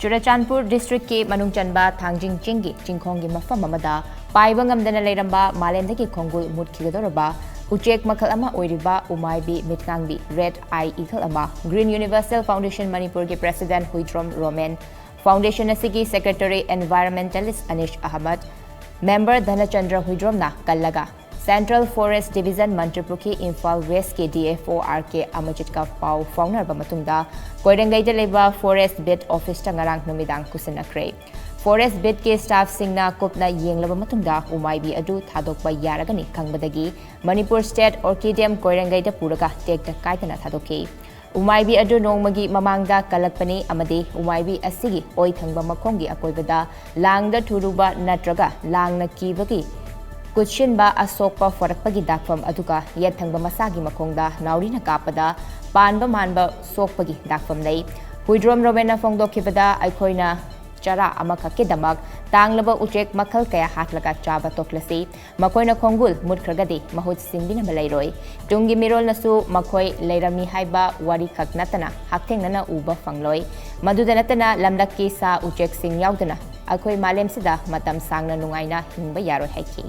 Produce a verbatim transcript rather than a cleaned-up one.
ꯆꯨꯔꯆꯥꯟꯄꯨꯔ ꯗꯤꯁꯇ꯭ꯔꯤꯛꯀꯤ ꯃꯅꯨꯡ ꯆꯟꯕ ꯊꯥꯡꯖꯤꯡ ꯆꯤꯡꯒꯤ ꯆꯤꯡꯈꯣꯡꯒꯤ ꯃꯐꯝ ꯑꯃꯗ ꯄꯥꯏꯕ ꯉꯝꯗꯅ ꯂꯩꯔꯝꯕ ꯃꯥꯂꯦꯝꯗꯒꯤ ꯈꯣꯡꯒꯨꯜ ꯃꯨꯠꯈꯤꯒꯗꯧꯔꯕ ꯎꯆꯦꯛ ꯃꯈꯜ ꯑꯃ ꯑꯣꯏꯔꯤꯕ ꯎꯃꯥꯏꯕꯤ ꯃꯤꯠꯉꯥꯡꯕꯤ, red eye eagle, ꯑꯃ Green Universal Foundation ꯃꯅꯤꯄꯨꯔꯒꯤ president ꯍꯨꯏꯗ꯭ꯔꯣꯝ ꯔꯣꯃꯦꯟ, foundation ꯑꯁꯤꯒꯤ secretary environmentalist ꯑꯅꯤꯁ ꯑꯍꯃꯗ, member ꯙꯅꯆꯟꯗ꯭ꯔ ꯍꯨꯏꯗ꯭ꯔꯣꯝꯅ ꯀꯜꯂꯒ Central Forest Division Mantripukhri Imphal ꯋꯦꯁꯀꯤ D F O R K ꯑꯃꯔꯖꯤꯠꯀ ꯄꯥꯎ ꯐꯥꯎꯅꯔꯕ ꯃꯇꯨꯡꯗ ꯀꯣꯏꯔꯦꯡꯒꯩꯗ ꯂꯩꯕ forest beat officeꯇ ꯉꯔꯥꯡ ꯅꯨꯃꯤꯗꯥꯡ ꯈꯨꯠꯁꯤꯟꯅꯈ꯭ꯔꯦ꯫ Forest beatꯀꯤ staffꯁꯤꯡꯅ ꯀꯨꯞꯅ ꯌꯦꯡꯂꯕ ꯃꯇꯨꯡꯗ ꯎꯃꯥꯏꯕꯤ ꯑꯗꯨ ꯊꯥꯗꯣꯛꯄ ꯌꯥꯔꯒꯅꯤ ꯈꯪꯕꯗꯒꯤ ꯃꯅꯤꯄꯨꯔ State Orchidium ꯀꯣꯏꯔꯦꯡꯒꯩꯗ ꯄꯨꯔꯒ ꯇꯦꯛꯇ ꯀꯥꯏꯗꯅ ꯊꯥꯗꯣꯛꯈꯤ꯫ ꯎꯃꯥꯏꯕꯤ ꯑꯗꯨ ꯅꯣꯡꯃꯒꯤ ꯃꯃꯥꯡꯗ ꯀꯜꯂꯛꯄꯅꯤ ꯑꯃꯗꯤ ꯎꯃꯥꯏꯕꯤ ꯑꯁꯤꯒꯤ ꯑꯣꯏ ꯊꯪꯕ ꯃꯈꯣꯡꯒꯤ ꯑꯀꯣꯏꯕꯗ ꯂꯥꯡꯗ ꯊꯨꯔꯨꯕ ꯅꯠꯇ꯭ꯔꯒ ꯂꯥꯡꯅ ꯀꯤꯕꯒꯤ ꯀꯨꯠꯁꯤꯟꯕ ꯑꯁꯣꯛꯄ ꯐꯔꯛꯄꯒꯤ ꯗꯥꯛꯐꯝ ꯑꯗꯨꯒ ꯌꯦꯠ ꯊꯪꯕ ꯃꯁꯥꯒꯤ ꯃꯈꯣꯡꯗ ꯅꯥꯎꯔꯤꯅ ꯀꯥꯞꯄꯗ ꯄꯥꯟꯕ ꯃꯥꯟꯕ ꯁꯣꯛꯄꯒꯤ ꯗꯥꯛꯐꯝ ꯂꯩ꯫ ꯍꯨꯏꯗ꯭ꯔꯣꯝ ꯔꯣꯃꯦꯟꯅ ꯐꯣꯡꯗꯣꯛꯈꯤꯕꯗ, ꯑꯩꯈꯣꯏꯅ ꯆꯔꯥ ꯑꯃꯈꯛꯀꯤꯗꯃꯛ ꯇꯥꯡꯂꯕ ꯎꯆꯦꯛ ꯃꯈꯜ ꯀꯌꯥ ꯍꯥꯠꯂꯒ ꯆꯥꯕ ꯇꯣꯛꯂꯁꯤ꯫ ꯃꯈꯣꯏꯅ ꯈꯣꯡꯒꯨꯜ ꯃꯨꯠꯈ꯭ꯔꯒꯗꯤ ꯃꯍꯨꯠ ꯁꯤꯟꯕꯤꯅꯕ ꯂꯩꯔꯣꯏ꯫ ꯇꯨꯡꯒꯤ ꯃꯤꯔꯣꯜꯅꯁꯨ ꯃꯈꯣꯏ ꯂꯩꯔꯝꯃꯤ ꯍꯥꯏꯕ ꯋꯥꯔꯤ ꯈꯛ ꯅꯠꯇꯅ ꯍꯛꯊꯦꯡꯅꯅ ꯎꯕ ꯐꯪꯂꯣꯏ꯫ ꯃꯗꯨꯗ ꯅꯠꯇꯅ ꯂꯝꯂꯛꯀꯤ ꯁꯥ ꯎꯆꯦꯛꯁꯤꯡ ꯌꯥꯎꯗꯅ ꯑꯩꯈꯣꯏ ꯃꯥꯂꯦꯝꯁꯤꯗ ꯃꯇꯝ ꯁꯥꯡꯅ ꯅꯨꯡꯉꯥꯏꯅ ꯍꯤꯡꯕ ꯌꯥꯔꯣꯏ ꯍꯥꯏꯈꯤ꯫